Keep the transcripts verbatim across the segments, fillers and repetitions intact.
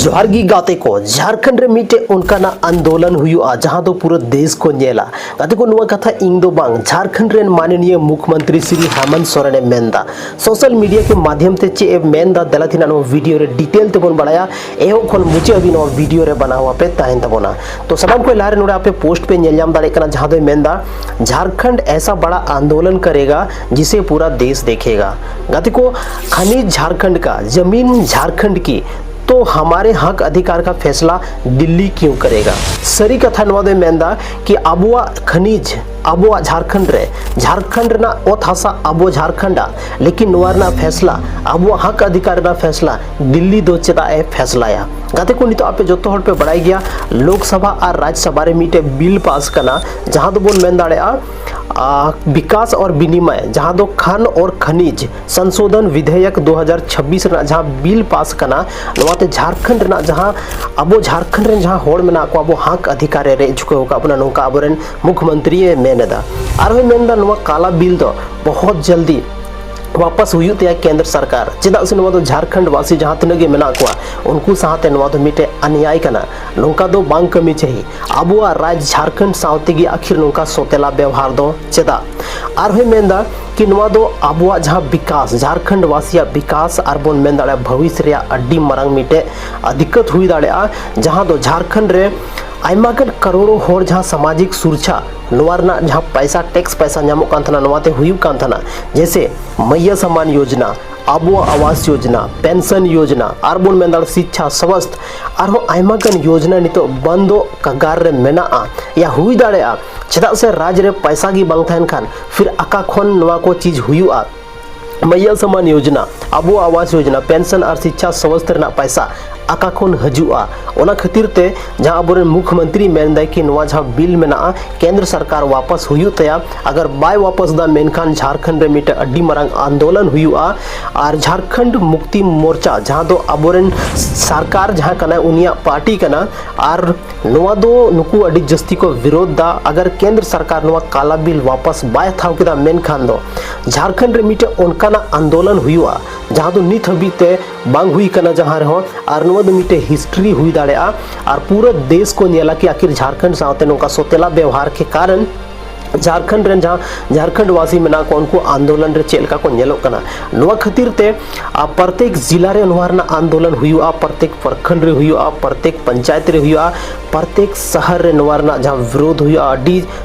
ᱡᱚᱦᱟᱨ ᱜᱮ ᱜᱟᱛᱮ ᱠᱚ, ᱡᱷᱟᱨᱠᱷᱚᱸᱰ ᱨᱮ ᱢᱤᱫᱴᱮᱡ ᱚᱱᱠᱟᱱᱟᱜ ᱟᱱᱫᱳᱞᱚᱱ ᱦᱩᱭᱩᱜᱼᱟ ᱡᱟᱦᱟᱸ ᱫᱚ ᱯᱩᱨᱟᱹ ᱫᱮᱥ ᱠᱚ ᱧᱮᱞᱟ᱾ ᱜᱟᱛᱮ ᱠᱚ, ᱱᱚᱣᱟ ᱠᱟᱛᱷᱟ ᱤᱧ ᱫᱚ ᱵᱟᱝ, ᱡᱷᱟᱨᱠᱷᱚᱸᱰ ᱨᱮᱱ ᱢᱟᱱᱚᱱᱤᱭᱚ ᱢᱩᱠᱷᱢᱚᱱᱛᱨᱤ ᱥᱨᱤ ᱦᱮᱢᱚᱱᱛ ᱥᱚᱨᱮᱱ ᱮ ᱢᱮᱱᱫᱟ᱾ ᱥᱳᱥᱟᱞ ᱢᱤᱰᱤᱭᱟ ᱠᱮ ᱢᱟᱫᱷᱭᱚᱢ ᱛᱮ ᱪᱮᱫ ᱮ ᱢᱮᱱᱫᱟ, ᱫᱮᱞᱟ ᱛᱮᱱᱟᱜ ᱱᱚᱣᱟ ᱵᱷᱤᱰᱤᱭᱳ ᱨᱮ ᱰᱤᱴᱮᱞ ᱛᱮᱵᱚᱱ ᱵᱟᱲᱟᱭᱟ᱾ ᱮᱦᱚᱵ ᱠᱷᱚᱱ ᱢᱩᱪᱟᱹᱫ ᱦᱟᱹᱵᱤᱡ ᱱᱚᱣᱟ ᱵᱷᱤᱰᱤᱭᱳ ᱨᱮ ᱵᱟᱱᱟᱣ ᱟᱯᱮ ᱛᱟᱦᱮᱱ ᱛᱟᱵᱚᱱᱟ᱾ ᱛᱚ ᱥᱟᱱᱟᱢ ᱠᱷᱚᱱ ᱞᱟᱦᱟ ᱨᱮ ᱱᱚᱰᱮ ᱟᱯᱮ ᱯᱳᱥᱴ ᱯᱮ ᱧᱮᱞ ᱧᱟᱢ ᱫᱟᱲᱮᱭᱟᱜ ᱠᱟᱱᱟ, ᱡᱟᱦᱟᱸ ᱫᱚᱭ ᱢᱮᱱᱫᱟ, ᱡᱷᱟᱨᱠᱷᱚᱸᱰ ᱮᱥᱟ ᱵᱟᱲᱟ ᱟᱱᱫᱳᱞᱚᱱ ᱠᱟᱨᱮᱜᱟ ᱡᱤᱥᱮ ᱯᱩᱨᱟ ᱫᱮᱥ ᱫᱮᱠᱷᱮᱜᱟ᱾ ᱜᱟᱛᱮ ᱠᱚ, ᱠᱷᱟᱱᱤᱡᱽ ᱡᱷᱟᱨᱠᱷᱚᱸᱰ ᱠᱟ, ᱡᱟᱢᱤᱱ ᱡᱷᱟᱨᱠᱷᱚᱸᱰ ᱠᱤ, ᱛᱚ ᱦᱟᱢᱟᱨᱮ ᱦᱚᱠ ᱚᱫᱷᱤᱠᱟᱨ ᱠᱟ ᱯᱷᱮᱥᱞᱟ ᱫᱤᱞᱞᱤ ᱠᱤᱭᱩ ᱠᱟᱨᱮᱜᱟ? ᱥᱟᱹᱨᱤ ᱠᱟᱛᱷᱟ ᱱᱚᱣᱟ ᱫᱚᱭ ᱢᱮᱱᱫᱟ ᱠᱤ ᱟᱵᱚᱣᱟᱜ ᱠᱷᱟᱱᱤᱡᱽ, ᱟᱵᱚᱣᱟᱜ ᱡᱷᱟᱨᱠᱷᱚᱸᱰ ᱨᱮ, ᱡᱷᱟᱨᱠᱷᱚᱸᱰ ᱨᱮᱱᱟᱜ ᱚᱛ ᱦᱟᱥᱟ ᱟᱵᱚ ᱡᱷᱟᱨᱠᱷᱚᱸᱰᱟᱜ, ᱞᱮᱠᱤᱱ ᱱᱚᱣᱟ ᱨᱮᱱᱟᱜ ᱯᱷᱮᱥᱞᱟ, ᱟᱵᱚᱣᱟᱜ ᱦᱚᱠ ᱚᱫᱷᱤᱠᱟᱨ ᱨᱮᱱᱟᱜ ᱯᱷᱮᱥᱞᱟ ᱫᱤᱞᱞᱤ ᱫᱚ ᱪᱮᱫᱟᱜ ᱮ ᱯᱷᱮᱥᱞᱟᱭᱟ? ᱜᱟᱛᱮ ᱠᱚ, ᱱᱤᱛᱚᱜ ᱟᱯᱮ ᱡᱚᱛᱚ ᱦᱚᱲ ᱯᱮ ᱵᱟᱲᱟᱭ ᱜᱮᱭᱟ, ᱞᱳᱠᱥᱚᱵᱷᱟ ᱟᱨ ᱨᱟᱡᱽᱥᱚᱵᱷᱟ ᱨᱮ ᱢᱤᱫᱴᱮᱡ ᱵᱤᱞ ᱯᱟᱥ ᱠᱟᱱᱟ, ᱡᱟᱦᱟᱸ ᱫᱚᱵᱚᱱ ᱢᱮᱱ ᱫᱟᱲᱮᱭᱟᱜᱼᱟ, ᱟ, ᱵᱤᱠᱟᱥ ᱟᱨ ᱵᱤᱱᱤᱢᱚᱭ, ᱡᱟᱦᱟᱸ ᱫᱚ ᱠᱷᱟᱱ ᱟᱨ ᱠᱷᱟᱱᱤᱡᱽ ᱥᱚᱝᱥᱳᱫᱷᱚᱱ ᱵᱤᱫᱷᱮᱭᱚᱠ ᱫᱩ ᱦᱟᱡᱟᱨ ᱪᱷᱟᱵᱵᱤᱥ ᱨᱮᱱᱟᱜ ᱡᱟᱦᱟᱸ ᱵᱤᱞ ᱯᱟᱥ ᱠᱟᱱᱟ, ᱱᱚᱣᱟᱛᱮ ᱡᱷᱟᱨᱠᱷᱚᱸᱰ ᱨᱮᱱᱟᱜ ᱡᱟᱦᱟᱸ, ᱟᱵᱚ ᱡᱷᱟᱨᱠᱷᱚᱸᱰ ᱨᱮᱱ ᱡᱟᱦᱟᱸ ᱦᱚᱲ ᱢᱮᱱᱟᱜ ᱠᱚᱣᱟ, ᱟᱵᱚ ᱦᱚᱠ ᱚᱫᱷᱤᱠᱟᱨ ᱨᱮ ᱨᱮᱡ ᱪᱩᱠᱟᱹᱣ ᱟᱠᱟᱫ ᱵᱚᱱᱟ, ᱱᱚᱝᱠᱟ ᱟᱵᱚᱨᱮᱱ ᱢᱩᱠᱷᱢᱚᱱᱛᱨᱤ ᱮ ᱢᱮᱱ ᱮᱫᱟ᱾ ᱟᱨᱦᱚᱸᱭ ᱢᱮᱱ ᱮᱫᱟ, ᱱᱚᱣᱟ ᱠᱟᱞᱟ ᱵᱤᱞ ᱫᱚ ᱵᱚᱦᱚᱛ ᱡᱚᱞᱫᱤ ᱣᱟᱯᱟᱥ ᱦᱩᱭᱩᱜ ᱛᱟᱭᱟ ᱠᱮᱱᱫᱨᱚ ᱥᱚᱨᱠᱟᱨ, ᱪᱮᱫᱟᱜ ᱥᱮ ᱱᱚᱣᱟ ᱫᱚ ᱡᱷᱟᱨᱠᱷᱚᱸᱰ ᱵᱟᱥᱤ ᱡᱟᱦᱟᱸ ᱛᱤᱱᱟᱹᱜ ᱜᱮ ᱢᱮᱱᱟᱜ ᱠᱚᱣᱟ, ᱩᱱᱠᱩ ᱥᱟᱶᱛᱮ ᱱᱚᱣᱟ ᱫᱚ ᱢᱤᱫᱴᱮᱡ ᱟᱱᱭᱟᱭ ᱠᱟᱱᱟ᱾ ᱱᱚᱝᱠᱟ ᱫᱚ ᱵᱟᱝ ᱠᱟᱹᱢᱤ ᱪᱟᱹᱦᱤ᱾ ᱟᱵᱚᱣᱟᱜ ᱨᱟᱡᱽ ᱡᱷᱟᱨᱠᱷᱚᱸᱰ ᱥᱟᱶ ᱛᱮᱜᱮ ᱟᱹᱠᱷᱤᱨ ᱱᱚᱝᱠᱟ ᱥᱚᱛᱮᱞᱟ ᱵᱮᱣᱦᱟᱨ ᱫᱚ ᱪᱮᱫᱟᱜ? ᱟᱨᱦᱚᱸᱭ ᱢᱮᱱᱫᱟ ᱠᱤ ᱱᱚᱣᱟ ᱫᱚ ᱟᱵᱚᱣᱟᱜ ᱡᱟᱦᱟᱸ ᱵᱤᱠᱟᱥ, ᱡᱷᱟᱨᱠᱷᱚᱸᱰ ᱵᱟᱥᱤᱭᱟᱜ ᱵᱤᱠᱟᱥ ᱟᱨ ᱵᱚᱱ ᱢᱮᱱ ᱫᱟᱲᱮᱭᱟᱜᱼᱟ ᱵᱷᱚᱵᱤᱥ ᱨᱮᱭᱟᱜ ᱟᱹᱰᱤ ᱢᱟᱨᱟᱝ ᱢᱤᱫᱴᱮᱡ ᱫᱤᱠᱠᱟᱛ ᱦᱩᱭ ᱫᱟᱲᱮᱭᱟᱜᱼᱟ, ᱡᱟᱦᱟᱸ ᱫᱚ ᱡᱷᱟᱨᱠᱷᱚᱸᱰ ᱨᱮ ᱟᱭᱢᱟ ᱜᱟᱱ ᱠᱟᱨᱳᱲᱚ ᱦᱚᱲ ᱡᱟᱦᱟᱸ ᱥᱟᱢᱟᱡᱤᱠ ᱥᱩᱨᱚᱠᱪᱷᱟ, ᱱᱚᱣᱟ ᱨᱮᱱᱟᱜ ᱡᱟᱦᱟᱸ ᱯᱟᱭᱥᱟ, ᱴᱮᱠᱥ ᱯᱟᱭᱥᱟ ᱧᱟᱢᱚᱜ ᱠᱟᱱ ᱛᱟᱦᱮᱱᱟ, ᱱᱚᱣᱟᱛᱮ ᱦᱩᱭᱩᱜ ᱠᱟᱱ ᱛᱟᱦᱮᱱᱟ, ᱡᱮᱭᱥᱮ ᱢᱟᱭᱭᱟ ᱥᱟᱢᱟᱱ ᱭᱳᱡᱽᱱᱟ, ᱟᱵᱚᱣᱟᱜ ᱟᱣᱟᱥ ᱭᱳᱡᱽᱱᱟ, ᱯᱮᱱᱥᱚᱱ ᱭᱳᱡᱽᱱᱟ, ᱟᱨ ᱵᱚᱱ ᱢᱮᱱ ᱫᱟᱲᱮᱭᱟᱜᱼᱟ ᱥᱤᱪᱪᱷᱟ, ᱥᱟᱥᱛᱷ, ᱟᱨᱦᱚᱸ ᱟᱭᱢᱟ ᱜᱟᱱ ᱭᱳᱡᱽᱱᱟ ᱱᱤᱛᱚᱜ ᱵᱚᱱᱫᱚ ᱠᱟᱜᱟᱨ ᱨᱮ ᱢᱮᱱᱟᱜᱼᱟ᱾ ᱭᱟ ᱦᱩᱭ ᱫᱟᱲᱮᱭᱟᱜᱼᱟ, ᱪᱮᱫᱟᱜ ᱥᱮ ᱨᱟᱡᱽ ᱨᱮ ᱯᱟᱭᱥᱟ ᱜᱮ ᱵᱟᱝ ᱛᱟᱦᱮᱱ ᱠᱷᱟᱱ ᱯᱷᱤᱨ ᱟᱠᱟ ᱠᱷᱚᱱ ᱱᱚᱣᱟ ᱠᱚ ᱪᱤᱡᱽ ᱦᱩᱭᱩᱜᱼᱟ? ᱢᱟᱭᱭᱟ ᱥᱟᱢᱟᱱ ᱭᱳᱡᱽᱱᱟ, ᱟᱵᱚ ᱟᱣᱟᱥ ᱭᱳᱡᱽᱱᱟ, ᱯᱮᱱᱥᱚᱱ ᱟᱨ ᱥᱤᱪᱪᱷᱟ ᱥᱟᱥᱛᱷ ᱨᱮᱱᱟᱜ ᱯᱟᱭᱥᱟ ᱟᱠᱟ ᱠᱷᱚᱱ ᱦᱤᱡᱩᱜᱼᱟ? ᱚᱱᱟ ᱠᱷᱟᱹᱛᱤᱨ ᱛᱮ ᱡᱟᱦᱟᱸ ᱟᱵᱚᱨᱮᱱ ᱢᱩᱠᱷᱢᱚᱱᱛᱨᱤ ᱢᱮᱱᱫᱟᱭ ᱠᱤ ᱱᱚᱣᱟ ᱡᱟᱦᱟᱸ ᱵᱤᱞ ᱢᱮᱱᱟᱜᱼᱟ, ᱠᱮᱱᱫᱨᱚ ᱥᱚᱨᱠᱟᱨ ᱣᱟᱯᱟᱥ ᱦᱩᱭᱩᱜ ᱛᱟᱭᱟ᱾ ᱟᱜᱟᱨ ᱵᱟᱭ ᱣᱟᱯᱟᱥ ᱫᱟ, ᱢᱮᱱᱠᱷᱟᱱ ᱡᱷᱟᱨᱠᱷᱚᱸᱰ ᱨᱮ ᱢᱤᱫᱴᱮᱡ ᱟᱹᱰᱤ ᱢᱟᱨᱟᱝ ᱟᱱᱫᱳᱞᱚᱱ ᱦᱩᱭᱩᱜᱼᱟ᱾ ᱟᱨ ᱡᱷᱟᱨᱠᱷᱚᱸᱰ ᱢᱩᱠᱛᱤ ᱢᱳᱨᱪᱟ, ᱡᱟᱦᱟᱸ ᱫᱚ ᱟᱵᱚᱨᱮᱱ ᱥᱚᱨᱠᱟᱨ ᱡᱟᱦᱟᱸ ᱠᱟᱱᱟᱭ, ᱩᱱᱤᱭᱟᱜ ᱯᱟᱨᱴᱤ ᱠᱟᱱᱟ, ᱟᱨ ᱱᱚᱣᱟ ᱫᱚ ᱱᱩᱠᱩ ᱟᱹᱰᱤ ᱡᱟᱹᱥᱛᱤ ᱠᱚ ᱵᱤᱨᱳᱫᱷ ᱫᱟ᱾ ᱟᱜᱟᱨ ᱠᱮᱱᱫᱨᱚ ᱥᱚᱨᱠᱟᱨ ᱱᱚᱣᱟ ᱠᱟᱞᱟ ᱵᱤᱞ ᱣᱟᱯᱟᱥ ᱵᱟᱭ ᱦᱟᱛᱟᱣ ᱠᱮᱫᱟ, ᱢᱮᱱᱠᱷᱟᱱ ᱫᱚ ᱡᱷᱟᱨᱠᱷᱚᱸᱰ ᱨᱮ ᱢᱤᱫᱴᱮᱡ ᱚᱱᱠᱟᱱᱟᱜ ᱟᱱᱫᱳᱞᱚᱱ ᱦᱩᱭᱩᱜᱼᱟ, ᱡᱟᱦᱟᱸ ᱫᱚ ᱱᱤᱛ ᱦᱟᱹᱵᱤᱡ ᱛᱮ ᱵᱟᱝ ᱦᱩᱭ ᱠᱟᱱᱟ ᱡᱟᱦᱟᱸ ᱨᱮᱦᱚᱸ᱾ ᱟᱨ ᱱᱚᱣᱟ ᱢᱤᱫᱴᱮᱡ ᱦᱤᱥᱴᱨᱤ ᱦᱩᱭ ᱫᱟᱲᱮᱭᱟᱜᱼᱟ ᱟᱨ ᱯᱩᱨᱟᱹ ᱫᱮᱥ ᱠᱚ ᱧᱮᱞᱟ ᱠᱤ ᱟᱠᱷᱤᱨ ᱡᱷᱟᱨᱠᱷᱚᱸᱰ ᱥᱟᱶᱛᱮ ᱱᱚᱝᱠᱟ ᱥᱚᱛᱮᱞᱟ ᱵᱮᱣᱦᱟᱨ ᱠᱮ ᱠᱟᱨᱚᱱ ᱡᱷᱟᱨᱠᱷᱚᱸᱰ ᱨᱮᱱ ᱡᱟᱦᱟᱸ ᱡᱷᱟᱨᱠᱷᱚᱸᱰ ᱵᱟᱥᱤ ᱢᱮᱱᱟᱜ ᱠᱚᱣᱟ ᱩᱱᱠᱩ ᱟᱱᱫᱳᱞᱚᱱ ᱨᱮ ᱪᱮᱫ ᱞᱮᱠᱟ ᱠᱚ ᱧᱮᱞᱚᱜ ᱠᱟᱱᱟ᱾ ᱱᱚᱣᱟ ᱠᱷᱟᱹᱛᱤᱨ ᱛᱮ ᱟᱨ ᱯᱨᱚᱛᱮᱠ ᱡᱤᱞᱟ ᱨᱮ ᱱᱚᱣᱟ ᱨᱮᱱᱟᱜ ᱟᱱᱫᱳᱞᱚᱱ ᱦᱩᱭᱩᱜᱼᱟ, ᱯᱨᱚᱛᱮᱠ ᱯᱨᱚᱠᱷᱚᱸᱰ ᱨᱮ ᱦᱩᱭᱩᱜᱼᱟ, ᱯᱨᱚᱛᱮᱠ ᱯᱚᱧᱪᱟᱭᱮᱛ ᱨᱮ ᱦᱩᱭᱩᱜᱼᱟ, ᱯᱨᱚᱛᱮᱠ ᱥᱟᱦᱟᱨ ᱨᱮ ᱱᱚᱣᱟ ᱨᱮᱱᱟᱜ ᱡᱟᱦᱟᱸ ᱵᱤᱨᱳᱫᱷ ᱦᱩᱭᱩᱜᱼᱟ, ᱟᱹᱰᱤ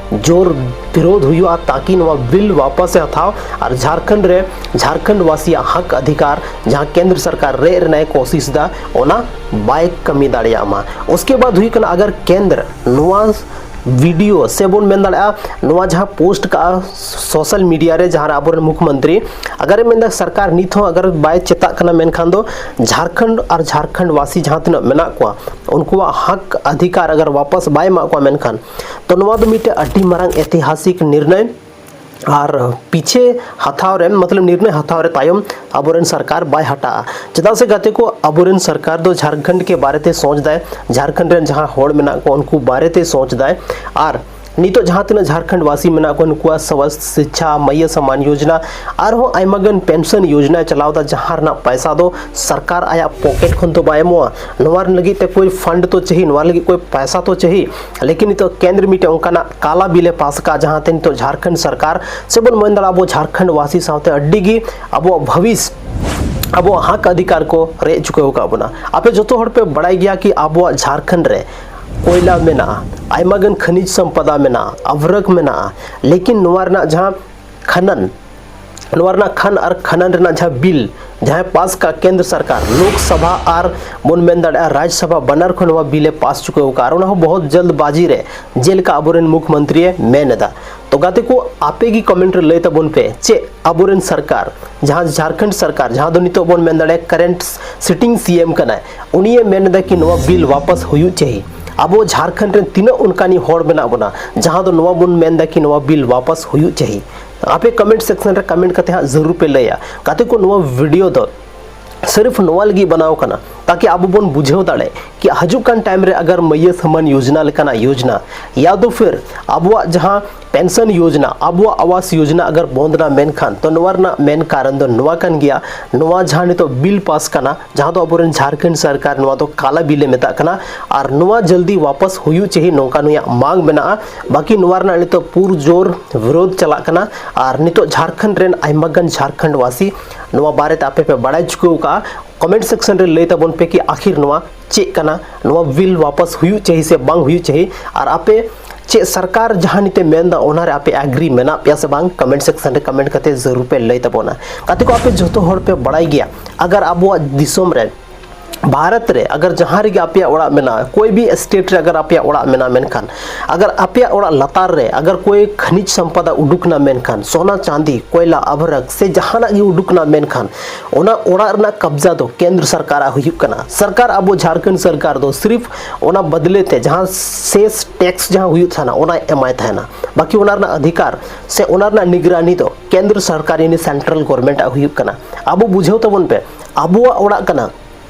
ᱡᱳᱨ ᱵᱤᱨᱳᱫᱷ ᱦᱩᱭᱩᱜᱼᱟ, ᱛᱟᱠᱤ ᱱᱚᱣᱟ ᱵᱤᱞ ᱣᱟᱯᱟᱥ ᱮ ᱦᱟᱛᱟᱣ ᱟᱨ ᱡᱷᱟᱨᱠᱷᱚᱸᱰ ᱨᱮ ᱡᱷᱟᱨᱠᱷᱚᱸᱰ ᱵᱟᱥᱤᱭᱟᱜ ᱦᱚᱠ ᱚᱫᱷᱤᱠᱟᱨ ᱡᱟᱦᱟᱸ ᱠᱮᱱᱫᱨᱚ ᱥᱚᱨᱠᱟᱨ ᱨᱮᱡ ᱨᱮᱱᱟᱜ ᱮ ᱠᱳᱥᱤᱥ ᱮᱫᱟ ᱚᱱᱟ ᱵᱟᱭ ᱠᱟᱹᱢᱤ ᱫᱟᱲᱮᱭᱟᱜ ᱢᱟ᱾ ᱩᱥᱠᱮ ᱵᱟᱫ ᱦᱩᱭᱩᱜ ᱠᱟᱱᱟ ᱟᱜᱟᱨ ᱠᱮᱱᱫᱨᱚ ᱱᱚᱣᱟ ᱵᱷᱤᱰᱤᱭᱳ ᱥᱮ ᱵᱚᱱ ᱢᱮᱱ ᱫᱟᱲᱮᱭᱟᱜᱼᱟ ᱱᱚᱣᱟ ᱡᱟᱦᱟᱸ ᱯᱳᱥᱴ ᱠᱟᱜᱼᱟ ᱥᱳᱥᱟᱞ ᱢᱤᱰᱤᱭᱟ ᱨᱮ ᱡᱟᱦᱟᱸ ᱨᱮ ᱟᱵᱚᱨᱮᱱ ᱢᱩᱠᱷ ᱢᱚᱱᱛᱨᱤ ᱟᱜᱟᱨᱮ ᱢᱮᱱᱫᱟ ᱥᱚᱨᱠᱟᱨ ᱱᱤᱛ ᱦᱚᱸ ᱟᱜᱟᱨ ᱵᱟᱭ ᱪᱮᱛᱟᱜ ᱠᱟᱱᱟ ᱢᱮᱱᱠᱷᱟᱱ ᱫᱚ ᱡᱷᱟᱨᱠᱷᱚᱸᱰ ᱟᱨ ᱡᱷᱟᱨᱠᱷᱚᱸᱰ ᱵᱟᱥᱤ ᱡᱟᱦᱟᱸ ᱛᱤᱱᱟᱹᱜ ᱢᱮᱱᱟᱜ ᱠᱚᱣᱟ ᱩᱱᱠᱩᱣᱟᱜ ᱦᱚᱠ ᱚᱫᱷᱤᱠᱟᱨ ᱟᱜᱟᱨ ᱣᱟᱯᱟᱥ ᱵᱟᱭ ᱮᱢᱟ ᱠᱚᱣᱟ ᱢᱮᱱᱠᱷᱟᱱ ᱛᱚ ᱱᱚᱣᱟ ᱫᱚ ᱢᱤᱫᱴᱮᱱ ᱟᱹᱰᱤ ᱢᱟᱨᱟᱝ ᱮᱛᱤᱦᱟᱥᱤᱠ ᱱᱤᱨᱱᱚᱭ ᱟᱨ ᱯᱤᱪᱷᱮ ᱦᱟᱛᱟᱣ ᱨᱮ ᱢᱚᱛᱞᱚᱵ ᱱᱤᱨᱱᱚᱭ ᱦᱟᱛᱟᱣ ᱨᱮ ᱛᱟᱭᱚᱢ ᱟᱵᱚᱨᱮᱱ ᱥᱚᱨᱠᱟᱨ ᱵᱟᱭ ᱦᱟᱴᱟᱜᱼᱟ᱾ ᱪᱮᱫᱟᱜ ᱥᱮ ᱜᱟᱛᱮ ᱠᱚ ᱟᱵᱚᱨᱮᱱ ᱥᱚᱨᱠᱟᱨ ᱫᱚ ᱡᱷᱟᱨᱠᱷᱚᱸᱰ ᱠᱮ ᱵᱟᱨᱮ ᱛᱮ ᱥᱚᱪ ᱫᱟᱭ, ᱡᱷᱟᱨᱠᱷᱚᱸᱰ ᱨᱮᱱ ᱡᱟᱦᱟᱸ ᱦᱚᱲ ᱢᱮᱱᱟᱜ ᱠᱚᱣᱟ ᱩᱱᱠᱩ ᱵᱟᱨᱮ ᱛᱮ ᱥᱚᱪ ᱫᱟᱭ ᱟᱨ ᱱᱤᱛᱚᱜ ᱡᱟᱦᱟᱸ ᱛᱤᱱᱟᱹᱜ ᱡᱷᱟᱨᱠᱷᱚᱸᱰ ᱵᱟᱥᱤ ᱢᱮᱱᱟᱜ ᱠᱚᱣᱟ ᱱᱩᱠᱩᱣᱟᱜ ᱥᱟᱥᱛᱷ ᱥᱤᱠᱪᱷᱟ ᱢᱟᱭᱭᱟ ᱥᱚᱢᱢᱟᱱ ᱭᱳᱡᱽᱱᱟ ᱟᱨᱦᱚᱸ ᱟᱭᱢᱟ ᱜᱟᱱ ᱯᱮᱱᱥᱚᱱ ᱭᱳᱡᱽᱱᱟᱭ ᱪᱟᱞᱟᱣ ᱮᱫᱟ ᱡᱟᱦᱟᱸ ᱨᱮᱱᱟᱜ ᱯᱚᱭᱥᱟ ᱫᱚ ᱥᱚᱨᱠᱟᱨ ᱟᱭᱟᱜ ᱯᱚᱠᱮᱴ ᱠᱷᱚᱱ ᱫᱚ ᱵᱟᱭ ᱮᱢᱚᱜᱼᱟ᱾ ᱱᱚᱣᱟ ᱞᱟᱹᱜᱤᱫ ᱛᱮ ᱠᱳᱭ ᱯᱷᱟᱱᱰ ᱛᱚ ᱪᱟᱹᱦᱤ, ᱱᱚᱣᱟ ᱞᱟᱹᱜᱤᱫ ᱠᱳᱭ ᱯᱚᱭᱥᱟ ᱛᱚ ᱪᱟᱹᱦᱤ, ᱞᱮᱠᱤᱱ ᱱᱤᱛᱚᱜ ᱠᱮᱱᱫᱨᱚ ᱢᱤᱫᱴᱮᱱ ᱚᱱᱠᱟᱱᱟᱜ ᱠᱟᱞᱟ ᱵᱤᱞ ᱮ ᱯᱟᱥ ᱟᱠᱟᱫ ᱡᱟᱦᱟᱸᱛᱮ ᱱᱤᱛᱚᱜ ᱡᱷᱟᱨᱠᱷᱚᱸᱰ ᱥᱚᱨᱠᱟᱨ ᱥᱮ ᱵᱚᱱ ᱢᱮᱱ ᱫᱟᱲᱮᱭᱟᱜᱼᱟ ᱟᱵᱚ ᱡᱷᱟᱨᱠᱷᱚᱸᱰ ᱵᱟᱥᱤ ᱥᱟᱶᱛᱮ ᱟᱹᱰᱤ ᱜᱮ ᱟᱵᱚᱣᱟᱜ ᱵᱷᱚᱵᱤᱥ ᱟᱵᱚᱣᱟᱜ ᱦᱚᱠ ᱚᱫᱷᱤᱠᱟᱨ ᱠᱚ ᱨᱮᱡ ᱪᱩᱠᱟᱹᱣ ᱟᱠᱟᱫ ᱵᱚᱱᱟ᱾ ᱟᱯᱮ ᱡᱚᱛᱚ ᱦᱚᱲ ᱯᱮ ᱵᱟᱲᱟᱭ ᱜᱮᱭᱟ ᱠᱤ ᱟᱵᱚᱣᱟᱜ ᱡᱷᱟᱨᱠᱷᱚᱸᱰ ᱨᱮ ᱠᱚᱭᱞᱟ ᱢᱮᱱᱟᱜᱼᱟ, ᱟᱭᱢᱟ ᱜᱟᱱ ᱠᱷᱟᱱᱤᱡᱽ ᱥᱚᱢᱯᱚᱫᱟ ᱢᱮᱱᱟᱜᱼᱟ, ᱟᱵᱨᱚᱠ ᱢᱮᱱᱟᱜᱼᱟ, ᱞᱮᱠᱤᱱ ᱱᱚᱣᱟ ᱨᱮᱱᱟᱜ ᱡᱟᱦᱟᱸ ᱠᱷᱟᱱᱟᱱ ᱱᱚᱣᱟ ᱨᱮᱱᱟᱜ ᱠᱷᱟᱱ ᱟᱨ ᱠᱷᱟᱱᱟᱱ ᱨᱮᱱᱟᱜ ᱡᱟᱦᱟᱸ ᱵᱤᱞ ᱡᱟᱦᱟᱸᱭ ᱯᱟᱥ ᱠᱟᱜ ᱠᱮᱱᱫᱨᱚ ᱥᱚᱨᱠᱟᱨ ᱞᱳᱠ ᱥᱚᱵᱷᱟ ᱟᱨ ᱵᱚᱱ ᱢᱮᱱ ᱫᱟᱲᱮᱭᱟᱜᱼᱟ ᱨᱟᱡᱽ ᱥᱚᱵᱷᱟ ᱵᱟᱱᱟᱨ ᱠᱷᱚᱱ ᱱᱚᱣᱟ ᱵᱤᱞ ᱮ ᱯᱟᱥ ᱪᱩᱠᱟᱹᱣ ᱟᱠᱟᱫ ᱟᱨ ᱚᱱᱟ ᱦᱚᱸ ᱵᱚᱦᱩᱛ ᱡᱚᱞᱫ ᱵᱟᱡᱤ ᱨᱮ ᱡᱮᱞᱮᱠᱟ ᱟᱵᱚᱨᱮᱱ ᱢᱩᱠᱷ ᱢᱚᱱᱛᱨᱤ ᱮ ᱢᱮᱱ ᱮᱫᱟ᱾ ᱛᱚ ᱜᱟᱛᱮ ᱠᱚ ᱟᱯᱮ ᱜᱮ ᱠᱚᱢᱮᱱᱴ ᱨᱮ ᱞᱟᱹᱭ ᱛᱟᱵᱚᱱ ᱯᱮ ᱪᱮᱫ ᱟᱵᱚᱨᱮᱱ ᱥᱚᱨᱠᱟᱨ ᱡᱟᱦᱟᱸ ᱡᱷᱟᱨᱠᱷᱚᱸᱰ ᱥᱚᱨᱠᱟᱨ ᱡᱟᱦᱟᱸ ᱫᱚ ᱱᱤᱛᱚᱜ ᱵᱚᱱ ᱢᱮᱱ ᱫᱟᱲᱮᱭᱟᱜᱼᱟ ᱠᱟᱨᱮᱱᱴ ᱥᱤᱴᱤᱝ ᱥᱤ ᱮᱢ ᱠᱟᱱᱟᱭ ᱩᱱᱤᱭᱮ ᱢᱮᱱ ᱮᱫᱟ ᱠᱤ ᱱᱚᱣᱟ ᱵᱤᱞ ᱣᱟᱯᱟᱥ ᱦᱩᱭᱩᱜ ᱪᱟᱹᱦᱤ᱾ ᱟᱵᱚ ᱡᱷᱟᱨᱠᱷᱚᱸᱰ ᱨᱮᱱ ᱛᱤᱱᱟᱹᱜ ᱚᱱᱠᱟᱱᱤᱡ ᱦᱚᱲ ᱢᱮᱱᱟᱜ ᱵᱚᱱᱟ ᱡᱟᱦᱟᱸ ᱫᱚ ᱱᱚᱣᱟ ᱵᱚᱱ ᱢᱮᱱ ᱮᱫᱟ ᱠᱤ ᱱᱚᱣᱟ ᱵᱤᱞ ᱣᱟᱯᱟᱥ ᱦᱩᱭᱩᱜ ᱪᱟᱹᱦᱤ᱾ ᱟᱯᱮ ᱠᱚᱢᱮᱱᱴ ᱥᱮᱠᱥᱚᱱ ᱨᱮ ᱠᱚᱢᱮᱱᱴ ᱠᱟᱛᱮ ᱦᱟᱸᱜ ᱡᱟᱹᱨᱩᱲ ᱯᱮ ᱞᱟᱹᱭᱟ᱾ ᱜᱟᱛᱮ ᱠᱚ ᱱᱚᱣᱟ ᱵᱷᱤᱰᱤᱭᱳ ᱫᱚ ᱥᱤᱨᱯᱷ ᱱᱚᱣᱟ ᱞᱟᱹᱜᱤᱫ ᱵᱮᱱᱟᱣ ᱠᱟᱱᱟ, ᱛᱟᱠᱤ ᱟᱵᱚ ᱵᱚᱱ ᱵᱩᱡᱷᱟᱹᱣ ᱫᱟᱲᱮ ᱠᱤ ᱦᱤᱡᱩᱜ ᱠᱟᱱ ᱴᱟᱭᱤᱢ ᱨᱮ ᱟᱜᱟᱨ ᱢᱟᱹᱭᱭᱟᱹ ᱥᱟᱢᱟᱱ ᱭᱳᱡᱽᱱᱟ ᱞᱮᱠᱟᱱᱟᱜ ᱭᱳᱡᱽᱱᱟ ᱭᱟ ᱛᱚ ᱯᱷᱤᱨ ᱟᱵᱚᱣᱟᱜ ᱡᱟᱦᱟᱸ ᱯᱮᱱᱥᱚᱱ ᱭᱳᱡᱽᱱᱟ, ᱟᱵᱚᱣᱟᱜ ᱟᱣᱟᱥ ᱭᱳᱡᱽᱱᱟ ᱟᱜᱟᱨ ᱵᱚᱱᱫ ᱮᱱᱟ ᱢᱮᱱᱠᱷᱟᱱ, ᱛᱚ ᱱᱚᱣᱟ ᱨᱮᱱᱟᱜ ᱢᱮᱱ ᱠᱟᱨᱚᱱ ᱫᱚ ᱱᱚᱣᱟ ᱠᱟᱱ ᱜᱮᱭᱟ, ᱱᱚᱣᱟ ᱡᱟᱦᱟᱸ ᱱᱤᱛᱚᱜ ᱵᱤᱞ ᱯᱟᱥ ᱠᱟᱱᱟ, ᱡᱟᱦᱟᱸ ᱫᱚ ᱟᱵᱚᱨᱮᱱ ᱡᱷᱟᱲᱠᱷᱚᱸᱰ ᱥᱚᱨᱠᱟᱨ ᱱᱚᱣᱟ ᱫᱚ ᱠᱟᱞᱟ ᱵᱤᱞ ᱮ ᱢᱮᱛᱟᱜ ᱠᱟᱱᱟ, ᱟᱨ ᱱᱚᱣᱟ ᱡᱚᱞᱫᱤ ᱣᱟᱯᱟᱥ ᱦᱩᱭᱩᱜ ᱪᱟᱹᱦᱤ ᱱᱚᱝᱠᱟ ᱱᱩᱭᱟᱜ ᱢᱟᱝ ᱢᱮᱱᱟᱜᱼᱟ᱾ ᱵᱟᱠᱤ ᱱᱚᱣᱟ ᱨᱮᱱᱟᱜ ᱱᱤᱛᱚᱜ ᱯᱩᱨᱡᱳᱨ ᱵᱤᱨᱳᱫᱷ ᱪᱟᱞᱟᱜ ᱠᱟᱱᱟ, ᱟᱨ ᱱᱤᱛᱚᱜ ᱡᱷᱟᱲᱠᱷᱚᱸᱰ ᱨᱮᱱ ᱟᱭᱢᱟ ᱜᱟᱱ ᱡᱷᱟᱲᱠᱷᱚᱸᱰ ᱣᱟᱥᱤ ᱱᱚᱣᱟ ᱵᱟᱨᱮᱛᱮ ᱟᱯᱮ ᱯᱮ ᱵᱟᱲᱟᱭ ᱦᱚᱪᱚ ᱟᱠᱟᱫᱼᱟ᱾ ᱠᱚᱢᱮᱱᱴ ᱥᱮᱠᱥᱚᱱ ᱨᱮ ᱞᱟᱹᱭ ᱛᱟᱵᱚᱱ ᱯᱮ ᱠᱤ ᱟᱠᱷᱤᱨ ᱱᱚᱣᱟ ᱪᱮᱫ ᱠᱟᱱᱟ, ᱱᱚᱣᱟ ᱵᱤᱞ ᱣᱟᱯᱟᱥ ᱦᱩᱭᱩᱜ ᱪᱟᱹᱦᱤ ᱥᱮ ᱵᱟᱝ ᱦᱩᱭᱩᱜ ᱪᱟᱹᱦᱤ, ᱟᱨ ᱟᱯᱮ ᱪᱮᱫ ᱥᱚᱨᱠᱟᱨ ᱡᱟᱦᱟᱸ ᱱᱤᱛᱮ ᱢᱮᱱᱫᱟ ᱚᱱᱟᱨᱮ ᱟᱯᱮ ᱮᱜᱽᱨᱤ ᱢᱮᱱᱟᱜ ᱯᱮᱭᱟ ᱥᱮ ᱵᱟᱝ, ᱠᱚᱢᱮᱱᱴ ᱥᱮᱠᱥᱚᱱ ᱨᱮ ᱠᱚᱢᱮᱱᱴ ᱠᱟᱛᱮ ᱡᱟᱹᱨᱩᱲ ᱯᱮ ᱞᱟᱹᱭ ᱛᱟᱵᱚᱱᱟ᱾ ᱜᱟᱛᱮ ᱠᱚ, ᱟᱯᱮ ᱡᱚᱛᱚ ᱦᱚᱲ ᱯᱮ ᱵᱟᱲᱟᱭ ᱜᱮᱭᱟ, ᱟᱜᱟᱨ ᱟᱵᱚᱣᱟᱜ ᱫᱤᱥᱚᱢ ᱨᱮ ᱵᱷᱟᱨᱚᱛ ᱨᱮ ᱟᱜᱟᱨ ᱡᱟᱦᱟᱸ ᱨᱮᱜᱮ ᱟᱯᱮᱭᱟᱜ ᱚᱲᱟᱜ ᱢᱮᱱᱟᱜᱼᱟ, ᱠᱳᱭ ᱵᱤ ᱥᱴᱮᱴ ᱨᱮ ᱟᱜᱟᱨ ᱟᱯᱮᱭᱟᱜ ᱚᱲᱟᱜ ᱢᱮᱱᱟᱜᱼᱟ, ᱢᱮᱱᱠᱷᱟᱱ ᱟᱜᱟᱨ ᱟᱯᱮᱭᱟᱜ ᱚᱲᱟᱜ ᱞᱟᱛᱟᱨ ᱨᱮ ᱟᱜᱟᱨ ᱠᱳᱭ ᱠᱷᱟᱱᱤᱡᱽ ᱥᱚᱢᱯᱚᱫᱟ ᱩᱰᱩᱠ ᱮᱱᱟ, ᱢᱮᱱᱠᱷᱟᱱ ᱥᱳᱱᱟ ᱪᱟᱸᱫᱤ ᱠᱚᱭᱞᱟ ᱟᱵᱷᱨᱚᱠ ᱥᱮ ᱡᱟᱦᱟᱱᱟᱜ ᱜᱮ ᱩᱰᱩᱠ ᱮᱱᱟ, ᱢᱮᱱᱠᱷᱟᱱ ᱚᱱᱟ ᱚᱲᱟᱜ ᱨᱮᱱᱟᱜ ᱠᱟᱵᱽᱡᱟ ᱫᱚ ᱠᱮᱱᱫᱨᱚ ᱥᱚᱨᱠᱟᱨᱟᱜ ᱦᱩᱭᱩᱜ ᱠᱟᱱᱟ᱾ ᱥᱚᱨᱠᱟᱨ, ᱟᱵᱚ ᱡᱷᱟᱲᱠᱷᱚᱸᱰ ᱥᱚᱨᱠᱟᱨ ᱫᱚ ᱥᱤᱨᱯᱷ ᱚᱱᱟ ᱵᱚᱫᱞᱮ ᱛᱮ ᱡᱟᱦᱟᱸ ᱥᱮᱥ ᱴᱮᱠᱥ ᱡᱟᱦᱟᱸ ᱦᱩᱭᱩᱜ ᱛᱟᱦᱮᱱᱟ, ᱚᱱᱟᱭ ᱮᱢᱟᱭ ᱛᱟᱦᱮᱱᱟ, ᱵᱟᱹᱠᱤ ᱚᱱᱟ ᱨᱮᱱᱟᱜ ᱚᱫᱷᱤᱠᱟᱨ ᱥᱮ ᱚᱱᱟ ᱨᱮᱱᱟᱜ ᱱᱤᱜᱽᱨᱟᱱᱤ ᱫᱚ ᱠᱮᱱᱫᱨᱚ ᱥᱚᱨᱠᱟᱨ ᱭᱟᱱᱤ ᱥᱮᱱᱴᱨᱟᱞ ᱜᱚᱵᱷᱚᱨᱱᱢᱮᱱᱴ ᱟᱜ ᱦᱩᱭᱩᱜ ᱠᱟᱱᱟ᱾ ᱟᱵᱚ ᱵᱩᱡᱷᱟᱹᱣ ᱛᱟᱵᱚᱱ ᱯᱮ, ᱟᱵᱚᱣᱟᱜ ᱚᱲᱟᱜ ᱠᱟᱱᱟ,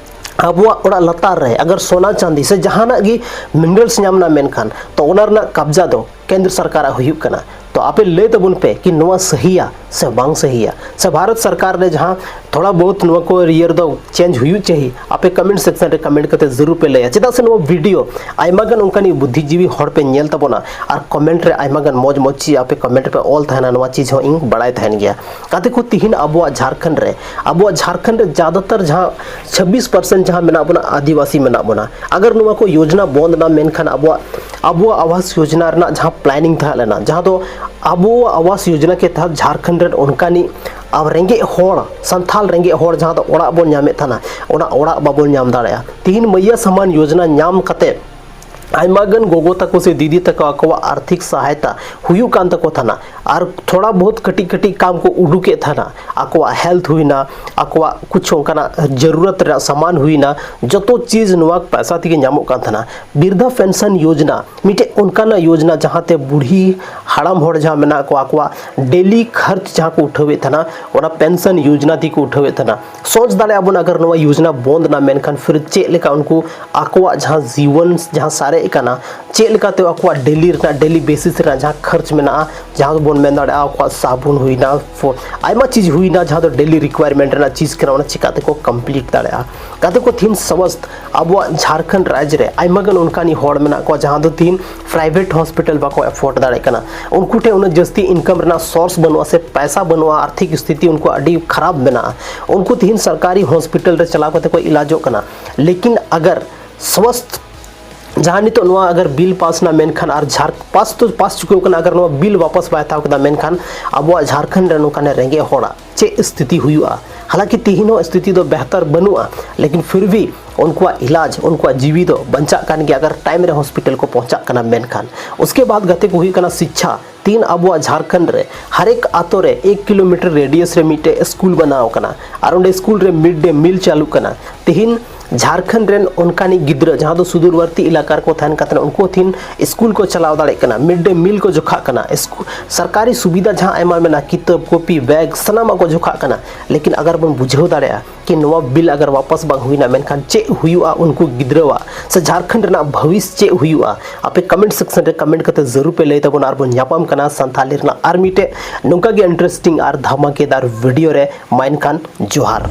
ᱟᱵᱚᱣᱟᱜ ᱚᱲᱟᱜ ᱞᱟᱛᱟᱨ ᱨᱮ ᱟᱜᱟᱨ ᱥᱳᱱᱟ ᱪᱟᱸᱫᱤ ᱥᱮ ᱡᱟᱦᱟᱱᱟᱜ ᱜᱮ ᱢᱤᱱᱟᱨᱮᱞᱥ ᱧᱟᱢ ᱮᱱᱟ, ᱢᱮᱱᱠᱷᱟᱱ ᱛᱚ ᱚᱱᱟ ᱨᱮᱱᱟᱜ ᱠᱟᱵᱽᱡᱟ ᱫᱚ ᱠᱮᱱᱫᱨᱚ ᱥᱚᱨᱠᱟᱨᱟᱜ ᱦᱩᱭᱩᱜ ᱠᱟᱱᱟ᱾ ᱛᱚ ᱟᱯᱮ ᱞᱟᱹᱭ ᱛᱟᱵᱚᱱ ᱯᱮ ᱠᱤ ᱱᱚᱣᱟ ᱥᱟᱹᱦᱤᱭᱟ ᱥᱮ ᱵᱟᱝ ᱥᱟᱹᱦᱤᱭᱟ, ᱥᱮ ᱵᱷᱟᱨᱚᱛ ᱥᱚᱨᱠᱟᱨ ᱨᱮ ᱡᱟᱦᱟᱸ ᱛᱷᱚᱲᱟ ᱵᱚᱦᱩᱛ ᱱᱚᱣᱟ ᱠᱚ ᱤᱭᱟᱹ ᱨᱮᱫᱚ ᱪᱮᱧᱡᱽ ᱦᱩᱭᱩᱜ ᱪᱟᱹᱦᱤ, ᱟᱯᱮ ᱠᱚᱢᱮᱱᱴ ᱥᱮᱠᱥᱚᱱ ᱨᱮ ᱠᱚᱢᱮᱱᱴ ᱠᱟᱛᱮ ᱡᱟᱹᱨᱩᱲ ᱯᱮ ᱞᱟᱹᱭᱟ᱾ ᱪᱮᱫᱟᱜ ᱥᱮ ᱱᱚᱣᱟ ᱵᱷᱤᱰᱤᱭᱳ ᱟᱭᱢᱟ ᱜᱟᱱ ᱚᱱᱠᱟᱱᱤᱡ ᱵᱩᱫᱽᱫᱷᱤᱡᱤᱵᱤ ᱦᱚᱲ ᱯᱮ ᱧᱮᱞ ᱛᱟᱵᱚᱱᱟ, ᱟᱨ ᱠᱚᱢᱮᱱᱴ ᱨᱮ ᱟᱭᱢᱟ ᱜᱟᱱ ᱢᱚᱡᱽ ᱢᱚᱡᱽ ᱪᱮᱫ ᱟᱯᱮ ᱠᱚᱢᱮᱱᱴ ᱯᱮ ᱚᱞ ᱛᱟᱦᱮᱱᱟ, ᱱᱚᱣᱟ ᱪᱤᱡᱽ ᱦᱚᱸ ᱤᱧ ᱵᱟᱲᱟᱭ ᱛᱟᱦᱮᱱ ᱜᱮᱭᱟ᱾ ᱜᱟᱛᱮ ᱠᱚ, ᱛᱤᱦᱤᱧ ᱟᱵᱚᱣᱟᱜ ᱡᱷᱟᱲᱠᱷᱚᱸᱰ ᱨᱮ, ᱟᱵᱚᱣᱟᱜ ᱡᱷᱟᱲᱠᱷᱚᱸᱰ ᱨᱮ ᱡᱟᱫᱟᱛᱟᱨ ᱡᱟᱦᱟᱸ ᱪᱷᱟᱵᱵᱤᱥ ᱯᱟᱨᱥᱮᱱᱴ ᱡᱟᱦᱟᱸ ᱢᱮᱱᱟᱜ ᱵᱚᱱᱟ, ᱟᱹᱫᱤᱵᱟᱹᱥᱤ ᱢᱮᱱᱟᱜ ᱵᱚᱱᱟ, ᱟᱜᱟᱨ ᱱᱚᱣᱟ ᱠᱚ ᱭᱳᱡᱽᱱᱟ ᱵᱚᱱᱫ ᱮᱱᱟ, ᱢᱮᱱᱠᱷᱟᱱ ᱟᱵᱚᱣᱟᱜ, ᱟᱵᱚᱣᱟᱜ ᱟᱵᱟᱥ ᱭᱳᱡᱽᱱᱟ ᱨᱮᱱᱟᱜ ᱡᱟᱦᱟᱸ ᱯᱞᱮᱱᱤᱝ ᱛᱟᱦᱮᱸ ᱞᱮᱱᱟ, ᱡᱟᱦᱟᱸ ᱫᱚ ᱟᱵᱚᱣᱟᱜ ᱟᱵᱟᱥ ᱭᱳᱡᱽᱱᱟ ᱠᱮ ᱛᱟᱦᱟᱛ ᱡᱷᱟᱲᱠᱷᱚᱸᱰ ᱨᱮᱱ ᱚᱱᱠᱟᱱᱤᱡ ᱟᱵᱚ ᱨᱮᱸᱜᱮᱡ ᱦᱚᱲ, ᱥᱟᱱᱛᱷᱟᱞ ᱨᱮᱸᱜᱮᱡ ᱦᱚᱲ ᱡᱟᱦᱟᱸ ᱫᱚ ᱚᱲᱟᱜ ᱵᱚᱱ ᱧᱟᱢᱮᱫ ᱛᱟᱦᱮᱱᱟ, ᱚᱱᱟ ᱚᱲᱟᱜ ᱵᱟᱵᱚᱱ ᱧᱟᱢ ᱫᱟᱲᱮᱭᱟᱜᱼᱟ᱾ ᱛᱤᱦᱤᱧ ᱢᱟᱹᱭᱭᱟ ᱥᱟᱢᱟᱱ ᱭᱳᱡᱽᱱᱟ ᱧᱟᱢ ᱠᱟᱛᱮ ᱟᱭᱢᱟ ᱜᱟᱱ ᱜᱚᱜᱚ ᱛᱟᱠᱚ ᱥᱮ ᱫᱤᱫᱤ ᱛᱟᱠᱚ ᱟᱠᱚᱣᱟᱜ ᱟᱨᱛᱷᱤᱠ ᱥᱟᱦᱟᱭᱛᱟ ᱦᱩᱭᱩᱜ ᱠᱟᱱ ᱛᱟᱠᱚ ᱛᱟᱦᱮᱱᱟ, ᱟᱨ ᱛᱷᱚᱲᱟ ᱵᱚᱦᱩᱛ ᱠᱟᱹᱴᱤᱡ ᱠᱟᱹᱴᱤᱡ ᱠᱟᱢ ᱠᱚ ᱩᱰᱩᱠᱮᱫ ᱛᱟᱦᱮᱱᱟ, ᱟᱠᱚᱣᱟᱜ ᱦᱮᱞᱛᱷ ᱦᱩᱭᱱᱟ, ᱟᱠᱚᱣᱟᱜ ᱠᱩᱪᱷ ᱚᱱᱠᱟᱱᱟᱜ ᱡᱟᱹᱨᱩᱨᱟᱛ ᱨᱮᱱᱟᱜ ᱥᱟᱢᱟᱱ ᱦᱩᱭᱱᱟ, ᱡᱚᱛᱚ ᱪᱤᱡᱽ ᱱᱚᱣᱟ ᱯᱚᱭᱥᱟ ᱛᱮᱜᱮ ᱧᱟᱢᱚᱜ ᱠᱟᱱ ᱛᱟᱦᱮᱱᱟ᱾ ᱵᱤᱨᱫᱷᱟ ᱯᱮᱱᱥᱚᱱ ᱭᱳᱡᱽᱱᱟ ᱢᱤᱫᱴᱮᱡ ᱚᱱᱠᱟᱱᱟᱜ ᱭᱳᱡᱽᱱᱟ ᱡᱟᱦᱟᱸᱛᱮ ᱵᱩᱲᱦᱤ ᱦᱟᱲᱟᱢ ᱦᱚᱲ ᱡᱟᱦᱟᱸ ᱢᱮᱱᱟᱜ ᱠᱚᱣᱟ, ᱟᱠᱚᱣᱟᱜ ᱰᱮᱞᱤ ᱠᱷᱟᱨᱪ ᱡᱟᱦᱟᱸ ᱠᱚ ᱩᱴᱷᱟᱹᱣᱮᱫ ᱛᱟᱦᱮᱱᱟ, ᱚᱱᱟ ᱯᱮᱱᱥᱚᱱ ᱭᱳᱡᱽᱱᱟ ᱛᱮᱠᱚ ᱩᱴᱷᱟᱹᱣᱮᱫ ᱛᱟᱦᱮᱱᱟ᱾ ᱥᱚᱪ ᱫᱟᱲᱮᱭᱟᱜᱼᱟ ᱵᱚᱱ, ᱟᱜᱟᱨ ᱱᱚᱣᱟ ᱭᱳᱡᱽᱱᱟ ᱵᱚᱱᱫ ᱮᱱᱟ, ᱢᱮᱱᱠᱷᱟᱱ ᱯᱷᱤᱨ ᱪᱮᱫ ᱞᱮᱠᱟ ᱩᱱᱠᱩ ᱟᱠᱚᱣᱟᱜ ᱡᱟᱦᱟᱸ ᱡᱤᱵᱚᱱ ᱡᱟᱦᱟᱸ ᱥᱟᱨᱮᱡ ᱠᱟᱱᱟ, ᱪᱮᱫ ᱞᱮᱠᱟᱛᱮ ᱟᱠᱚᱣᱟᱜ ᱰᱮᱞᱤ ᱨᱮᱱᱟᱜ, ᱰᱮᱞᱤ ᱵᱮᱥᱤᱥ ᱨᱮᱱᱟᱜ ᱡᱟᱦᱟᱸ ᱠᱷᱟᱨᱪ ᱢᱮᱱᱟᱜᱼᱟ, ᱡᱟᱦᱟᱸ ᱫᱚᱵᱚᱱ ᱢᱮᱱ ᱫᱟᱲᱮᱭᱟᱜᱼᱟ ᱟᱠᱚᱣᱟᱜ ᱥᱟᱵᱚᱱ ᱦᱩᱭᱱᱟ, ᱯᱷᱚ-, ᱟᱭᱢᱟ ᱪᱤᱡᱽ ᱦᱩᱭᱱᱟ ᱡᱟᱦᱟᱸ ᱫᱚ ᱰᱮᱞᱤ ᱨᱤᱠᱣᱟᱭᱟᱨᱢᱮᱱᱴ ᱨᱮᱱᱟᱜ ᱪᱤᱡᱽ ᱠᱟᱱᱟ, ᱚᱱᱟ ᱪᱤᱠᱟᱛᱮ ᱠᱚ ᱠᱚᱢᱯᱞᱤᱴ ᱫᱟᱲᱮᱭᱟᱜᱼᱟ᱾ ᱜᱟᱛᱮ ᱠᱚ, ᱛᱤᱦᱤᱧ ᱥᱟᱵᱟᱥᱛ ᱟᱵᱚᱣᱟᱜ ᱡᱷᱟᱲᱠᱷᱚᱸᱰ ᱨᱟᱡᱽ ᱨᱮ ᱟᱭᱢᱟ ᱜᱟᱱ ᱚᱱᱠᱟᱱᱤ ᱦᱚᱲ ᱢᱮᱱᱟᱜ ᱠᱚᱣᱟ ᱡᱟᱦᱟᱸ ᱫᱚ ᱛᱤᱦᱤᱧ ᱯᱨᱟᱭᱵᱷᱮᱴ ᱦᱚᱥᱯᱤᱴᱟᱞ ᱵᱟᱠᱚ ᱮᱯᱷᱳᱨᱰ ᱫᱟᱲᱮᱭᱟᱜ ᱠᱟᱱᱟ᱾ ᱩᱱᱠᱩ ᱴᱷᱮᱱ ᱩᱱᱟᱹᱜ ᱡᱟᱹᱥᱛᱤ ᱤᱱᱠᱟᱢ ᱨᱮᱱᱟᱜ ᱥᱳᱨᱥ ᱵᱟᱹᱱᱩᱜᱼᱟ ᱥᱮ ᱯᱟᱭᱥᱟ ᱵᱟᱹᱱᱩᱜᱼᱟ, ᱟᱨᱛᱷᱤᱠ ᱥᱛᱷᱤᱛᱤ ᱩᱱᱠᱩ ᱟᱹᱰᱤ ᱠᱷᱟᱨᱟᱯ ᱢᱮᱱᱟᱜᱼᱟ᱾ ᱩᱱᱠᱩ ᱛᱤᱦᱤᱧ ᱥᱚᱨᱠᱟᱨᱤ ᱦᱚᱥᱯᱤᱴᱟᱞ ᱨᱮ ᱪᱟᱞᱟᱣ ᱠᱟᱛᱮ ᱠᱚ ᱤᱞᱟᱡᱚᱜ ᱠᱟᱱᱟ, ᱞᱮᱠᱤᱱ ᱟᱜᱟᱨ ᱥᱟᱵᱟᱥᱛ ᱡᱟᱦᱟᱸ ᱱᱤᱛᱚᱜ ᱱᱚᱣᱟ ᱟᱜᱟᱨ ᱵᱤᱞ ᱯᱟᱥ ᱮᱱᱟ, ᱢᱮᱱᱠᱷᱟᱱ ᱟᱨ ᱡᱷᱟᱨ-, ᱯᱟᱥ ᱛᱚ ᱯᱟᱥ ᱪᱩᱠᱟᱹᱣ ᱠᱟᱱᱟ, ᱟᱜᱟᱨ ᱱᱚᱣᱟ ᱵᱤᱞ ᱣᱟᱯᱟᱥ ᱵᱟᱭ ᱦᱟᱛᱟᱣ ᱠᱮᱫᱟ, ᱢᱮᱱᱠᱷᱟᱱ ᱟᱵᱚᱣᱟᱜ ᱡᱷᱟᱲᱠᱷᱚᱸᱰ ᱨᱮ ᱱᱚᱝᱠᱟᱱ ᱨᱮᱸᱜᱮᱡ ᱦᱚᱲᱟᱜ ᱪᱮᱫ ᱥᱛᱷᱤᱛᱤ ᱦᱩᱭᱩᱜᱼᱟ? ᱦᱟᱞᱟᱝᱠᱤ ᱛᱤᱦᱤᱧ ᱦᱚᱸ ᱥᱛᱷᱤᱛᱤ ᱫᱚ ᱵᱮᱦᱛᱟᱨ ᱵᱟᱹᱱᱩᱜᱼᱟ, ᱞᱮᱠᱤᱱ ᱯᱷᱤᱨ ᱵᱷᱤ ᱩᱱᱠᱩᱣᱟᱜ ᱤᱞᱟᱡᱽ, ᱩᱱᱠᱩᱣᱟᱜ ᱡᱤᱣᱤ ᱫᱚ ᱵᱟᱧᱪᱟᱜ ᱠᱟᱱ ᱜᱮᱭᱟ, ᱟᱜᱟᱨ ᱴᱟᱭᱤᱢ ᱨᱮ ᱦᱚᱥᱯᱤᱴᱟᱞ ᱠᱚ ᱯᱚᱦᱪᱟᱜ ᱠᱟᱱᱟ᱾ ᱢᱮᱱᱠᱷᱟᱱ ᱩᱥᱠᱮ ᱵᱟᱫ ᱜᱟᱛᱮ ᱠᱚ ᱦᱩᱭᱩᱜ ᱠᱟᱱᱟ ᱥᱤᱪᱪᱷᱟ᱾ ᱛᱤᱦᱤᱧ ᱟᱵᱚᱣᱟᱜ ᱡᱷᱟᱲᱠᱷᱚᱸᱰ ᱨᱮ ᱦᱟᱨᱮᱠ ᱟᱛᱳ ᱨᱮ ᱮᱠ ᱠᱤᱞᱳᱢᱤᱴᱟᱨ ᱨᱮᱰᱤᱭᱟᱥ ᱨᱮ ᱢᱤᱫᱴᱮᱡ ᱥᱠᱩᱞ ᱵᱮᱱᱟᱣ ᱟᱠᱟᱱᱟ, ᱟᱨ ᱚᱸᱰᱮ ᱥᱠᱩᱞ ᱨᱮ ᱢᱤᱰ ᱰᱮ ᱢᱤᱞ ᱪᱟᱹᱞᱩᱜ ᱠᱟᱱᱟ᱾ ᱛᱤᱦᱤᱧ ᱡᱷᱟᱲᱠᱷᱚᱸᱰ ᱨᱮᱱ ᱚᱱᱠᱟᱱᱤᱡ ᱜᱤᱫᱽᱨᱟᱹ ᱡᱟᱦᱟᱸ ᱫᱚ ᱥᱩᱫᱩᱨᱵᱚᱨᱛᱤ ᱮᱞᱟᱠᱟ ᱨᱮᱠᱚ ᱛᱟᱦᱮᱱ ᱠᱟᱱ ᱛᱟᱦᱮᱱᱟ, ᱩᱱᱠᱩ ᱦᱚᱸ ᱛᱤᱦᱤᱧ ᱥᱠᱩᱞ ᱠᱚ ᱪᱟᱞᱟᱣ ᱫᱟᱲᱮᱭᱟᱜ ᱠᱟᱱᱟ, ᱢᱤᱰ ᱰᱮ ᱢᱤᱞ ᱠᱚ ᱡᱚᱠᱷᱟᱜ ᱠᱟᱱᱟ, ᱥᱠᱩ-, ᱥᱚᱨᱠᱟᱨᱤ ᱥᱩᱵᱤᱫᱷᱟ ᱡᱟᱦᱟᱸ ᱟᱭᱢᱟ ᱢᱮᱱᱟᱜᱼᱟ, ᱠᱤᱛᱟᱹᱵ, ᱠᱚᱯᱤ, ᱵᱮᱜᱽ, ᱥᱟᱱᱟᱢᱟᱜ ᱠᱚ ᱡᱚᱠᱷᱟᱜ ᱠᱟᱱᱟ᱾ ᱞᱮᱠᱤᱱ ᱟᱜᱟᱨ ᱵᱚᱱ ᱵᱩᱡᱷᱟᱹᱣ ᱫᱟᱲᱮᱭᱟᱜᱼᱟ ᱠᱤ ᱱᱚᱣᱟ ᱵᱤᱞ ᱟᱜᱟᱨ ᱣᱟᱯᱟᱥ ᱵᱟᱝ ᱦᱩᱭᱱᱟ, ᱢᱮᱱᱠᱷᱟᱱ ᱪᱮᱫ ᱦᱩᱭᱩᱜᱼᱟ ᱩᱱᱠᱩ ᱜᱤᱫᱽᱨᱟᱹᱣᱟᱜ ᱥᱮ ᱡᱷᱟᱲᱠᱷᱚᱸᱰ ᱨᱮᱱᱟᱜ ᱵᱷᱚᱵᱤᱥ ᱪᱮᱫ ᱦᱩᱭᱩᱜᱼᱟ? ᱟᱯᱮ ᱠᱚᱢᱮᱱᱴ ᱥᱮᱠᱥᱚᱱ ᱨᱮ ᱠᱚᱢᱮᱱᱴ ᱠᱟᱛᱮ ᱡᱟᱹᱨᱩᱲ ᱯᱮ ᱞᱟᱹᱭ ᱛᱟᱵᱚᱱᱟ᱾ ᱟᱨ ᱵᱚᱱ ᱧᱟᱯᱟᱢ ᱠᱟᱱᱟ ᱥᱟᱱᱛᱷᱟᱞᱤ ᱨᱮᱱᱟᱜ ᱟᱨ ᱢᱤᱫᱴᱮᱡ ᱱᱚᱝᱠᱟ ᱜᱮ ᱤᱱᱴᱟᱨᱮᱥᱴᱤᱝ ᱟᱨ ᱫᱷᱟᱢᱟᱠᱮᱫᱟᱨ ᱵᱷᱤᱰᱤᱭᱳ ᱨᱮ᱾ ᱢᱟ ᱮᱱᱠᱷᱟᱱ ᱡᱚᱦᱟᱨ᱾